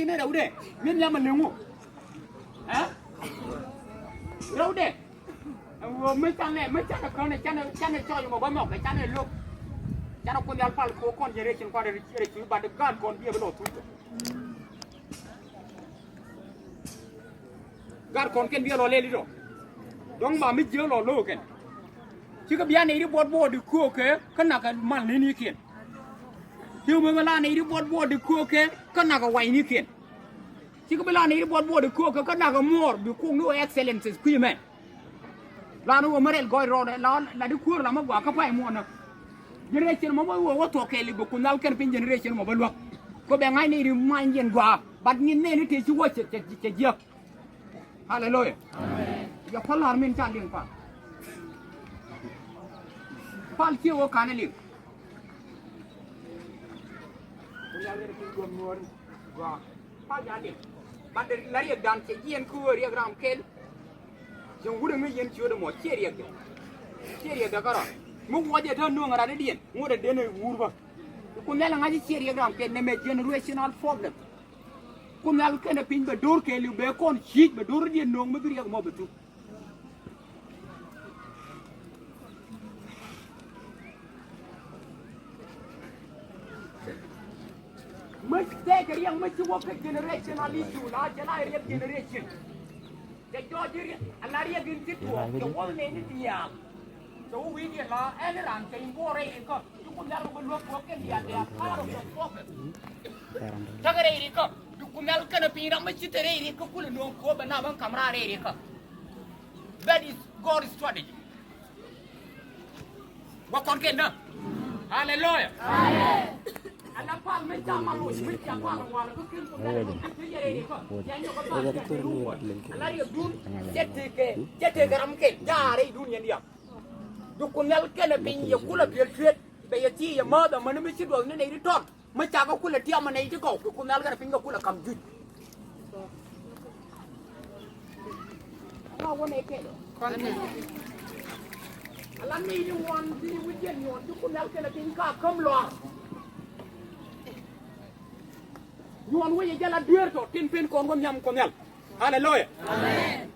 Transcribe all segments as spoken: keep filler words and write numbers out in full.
Ni rɛwdɛ min nhiam a leŋ wä. Ɛ? Rɛwdɛ. Ɛn ɣöö mi canɛ, mi canɛ känɛ, canɛ, canɛ cɔc mɔ bä mɔk kɛ canɛ lo̱k. Canɛ Kuoth Nhial pal kɛ ɣöö kɔn generation kɔn rɛy, rɛy cuc, but gaat kɔn biɛ bi lɔ thuc tɔ. Gaat kɔn kɛn biɛ lɔ lɛl itɔ. Dɔ̱ŋ ba mi jiäk lɔ lo̱k kɛn. Cikɛ bia nɛy ti buɔt buɔɔt di köökɛ kä nakɛ mal ninikiɛn. Cikɛ mi la nɛy ti buɔt buɔɔt di köökɛ kä nakɛ waynikiɛn. Cikɛ bi la nɛy ti buɔt buɔɔt di köökɛ kä nakɛ muɔɔr bi kok ni ɣöö excellences kui̱ mɛn. La ni ɣöö mi rɛl gɔɔy rɔɔdɛ la, la di kuäär la mi gɔaa kä pay muɔɔnä. Generation mɔ bä wä wä thuɔk kɛɛli bi Kuoth Nhial kɛn piny generation mɔ bä luäk. Kɛ bɛ ŋa̱c nɛy ti many yɛn gɔaa, but nyin nɛy ni tëë ci wä cɛ, cɛ, cɛ jiäk. Hallelujah. Amen. Yɛ päl la̱r min ca liŋ pal. Pal ciɛ wä ka̱n liŋ. Pal ca liŋ. Bat la riɛkdan cɛ jiɛn kä ɣöö riɛk ram kɛl. Cɛ wut ɛ ŋäc yɛn ciötdɛ mɔ ciɛ riɛkdɛ. Ciɛ riɛkdɛ kärɔa. Mi wuɔcɛ te nööŋ ɛ ratidiɛn ŋot ɛ den ɛ wuur bä. Kuoth Nhial ɛ ŋa̱c i̱ ciɛ riɛk ram kɛl nɛmɛ generational problem. Kuoth Nhial kɛnɛ piny bɛ do̱r kɛɛliw bɛ kɔn ciec bɛ do̱r diɛn nööŋ mi bi riɛk mɔ bɛ tuk. Mi tɛkɛ riɛk mi ci wä kä generation a li̱c cu la jɛ la riɛk generation. Cɛ jɔɔc i̱ riɛk a la riɛk in ci tuɔɔk cɛ wä nɛy ni diaal. Cɛ wä wi̱i̱ diɛn la ɛn ran cɛ in buɔɔr rɛy in kä. Ci Kuoth Nhial kɛ bä luäk kuɔk kɛn diaal diaal part of the problem. Cakɛ rɛy in kä. Ci Kuoth Nhial kɛnɛ piny ram mi ci te rɛy in kä kulɛ nööŋ kuɔk bɛ na bä kam raa rɛy in kä. That is God's strategy. Wa kɔn kɛn dä. Hallelujah. Amen. Ala pal mi ca ma loc mi ca pal wal kä kin ko mɛn ko kin yɛrɛ ni ko. Ya nyɔ ko pal kä ni ko. Ala yɛ dun. Cɛ tekɛ, cɛ tekɛ ram kɛn. Ja rɛy dun yɛn ya. Ci Kuoth Nhial kɛnɛ piny yɛ kulɛ piɛl tuet. Bɛ yɛ ti yɛ mother mani mi ci duɔth ni nɛy ti tɔt. Mi cakɛ kulɛ tiam ɛ nɛy ti kɔw kɛ Kuoth Nhial kɛnɛ piny kɛ kulɛ kam juc. Ala wä nɛy kɛl. Ala nɛy ti ŋuan ti wi̱c yɛn nyuɔn ti Kuoth Nhial kɛnɛ piny ka käm luaar. Nyuɔn wec ɛ jɛ la dueer tɔ tin pen kɔn wä nhiam Kuoth Nhial. Haleluya. Amen.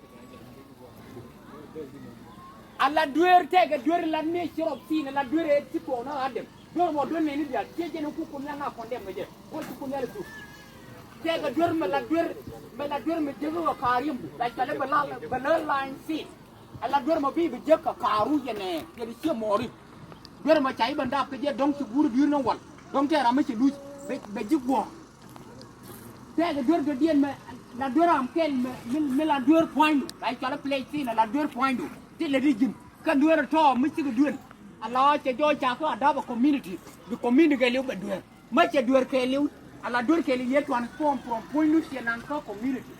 Ala dueer tɛkɛ dueer la ni ci rɔp thin ala dueer ɛ ti tuɔɔk ni Adam. Dueer mɔ dueer nɛni diaal ciɛ jɛn ku Kuoth Nhial na kɔn dɛm kɛ jɛ. Kuoth ci Kuoth Nhial thuk. Tɛkɛ dueer mɛ la dueer mɛ la dueer mɛ jek ɣä kaar yim. La cɔal i̱ bɛ la bɛ la line thin. Ala dueer mɔ bi bi jek kɛ kaaru yɛn ɛ yɛn ciɛ mɔɔri. Dueer mɔ ca i̱ bɛ dap kɛ jɛ dɔ̱ŋ ci guur bi̱i̱r ni wal. Dɔ̱ŋ tɛɛr ram mi ci luc bɛ bɛ ji̱ guɔ̱ɔ̱r. Tɛkɛ duer dɔ̱diɛn mɛ la duer am kɛl mɛ mi la duer pua̱nydu la cɔal i̱ play thin la duer pua̱nydu ti lɛ di ji̱n kä duer tɔ̱ mi cikɛ duer. Ala cɛ jɔɔc ca kä adapt a community bi community kɛɛliw bɛ duer. Mä cɛ duer kɛɛliw ala duer kɛɛliw yɛ transform from puɔ̱nydu ciɛ naŋ kä community.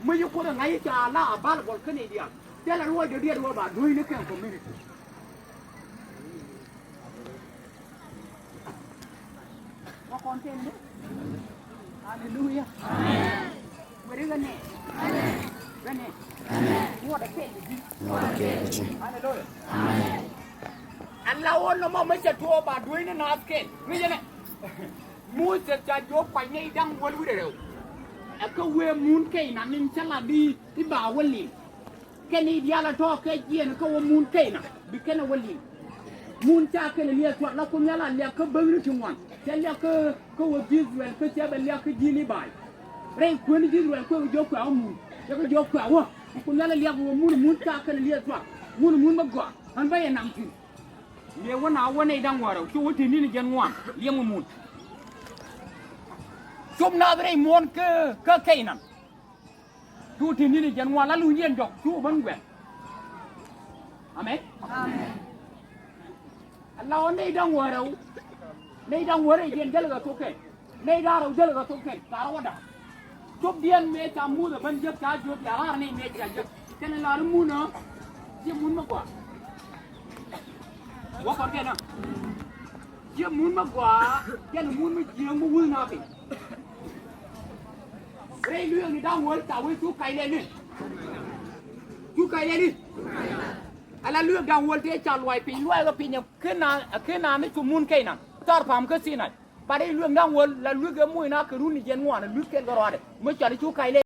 Mä yi kuoth ɛ ŋa̱c i̱ ca la a bal gɔl kä nɛy diaal thilɛ ruɔ̱c dɔ̱diɛn wä ba due̱cni kɛn community. Wa kɔn tɛn ni. Haleluya. Amen. Weri gɛ nɛ. Gɛ nɛ. Amen. Ŋuɔt ɛ kɛl di. Ŋuɔt ɛ kɛl di. Haleluya. Amen. Ala wä nɔmɔ mi cɛ tuɔɔk ba due̱cni naath kɛl. Ŋi̱cɛ nɛ. Muthɛ ca jiök kuac nɛy da̱ŋ wäl wi̱cdɛ rɛw. Ɛ kä wee mun Kɛnan in cä la di i̱ ba wä liŋ. Kɛn i̱ diaal a tɔ̱ kɛ jiɛɛn kä wä mun Kɛnan bi kɛn a wä liŋ. Mun ca kɛn a liɛɛr cuat la Kuoth Nhial a liak kä bäkni ti ŋuan cɛ liak kä kä wä ji̱ Israel kä cɛ bɛ liak kä ji̱ Libai. Rɛy kuäär ni ji̱ Israel kuɛ wä jiök kuɛ wä mun cɛ kɛ jiök kuɛ wä. Kuoth Nhial a liak wä mun mun ca kɛn a liɛɛr cuat mun mun bä gɔaa ɣän bä yɛ naŋ thi̱n. Liɛ wä na wä nɛy da̱ŋ wäärä cu wä te ni̱n jɛn ŋuan liɛŋ wä mun. Cop naath rɛy muɔ̱ɔ̱n kä kä Kɛnan. Cu ti ni̱n jɛn ŋuan la luny yɛn jɔk cu ben guɛl. Amen. Amen. Ala wä nɛy da̱ŋ wäärä wä nɛy da̱ŋ wäärä jɛn jäl kɛ thok kɛn nɛy da̱ŋ rɛw jäl kɛ thok kɛn ka rɔ wä da̱ŋ. Cop diɛn mëë ca muth ɛ ben jek ca jiök ya raar nɛy mëë ca jek kɛn la ri mun ɛ. Jiɛ mun mi gɔaa. Wä kɔn kɛn ɛ jiɛ mun mi gɔaa kɛn mun mi jiääk mi wuth na piny. Rɛy lueekni da̱ŋ wäl ca wee cu kac lɛli. Cu kac lɛli. Ala lueek da̱ŋ wäl tëë ca luay piny luay kä piny ɛ ken na ɛ ken na ni cu mun Kɛnan thar pa̱a̱m kä Thinay. Bat i̱ luek naŋ wäl la luek ɛ moc na kɛ run i̱ jɛn ŋuan ɛ luek kɛl kɛ rɔadɛ. Mi cɔal i̱ cu kac lɛ